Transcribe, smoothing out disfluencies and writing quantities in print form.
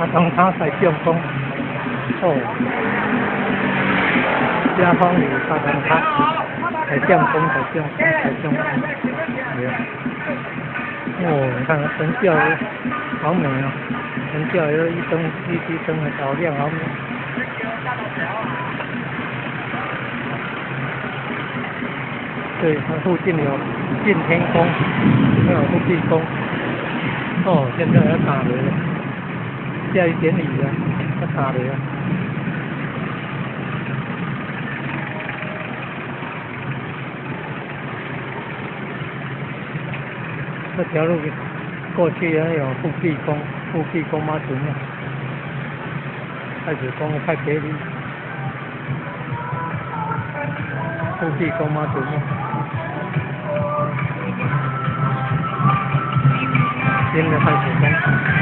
啊，當他在中風，哦，家方里他當他在中風，在中風，在中風，對啊。哦，你看燈吊好美哦，燈吊又一燈一滴燈好亮好美。對，它附近有晉天宮，還有富弼宮。哦，現在要打雷了，下一點雨了，要打雷了。這條路過去還有富弼宮，富弼宮媽祖廟，太子宮太別離，富弼宮媽祖廟。新的太子宮。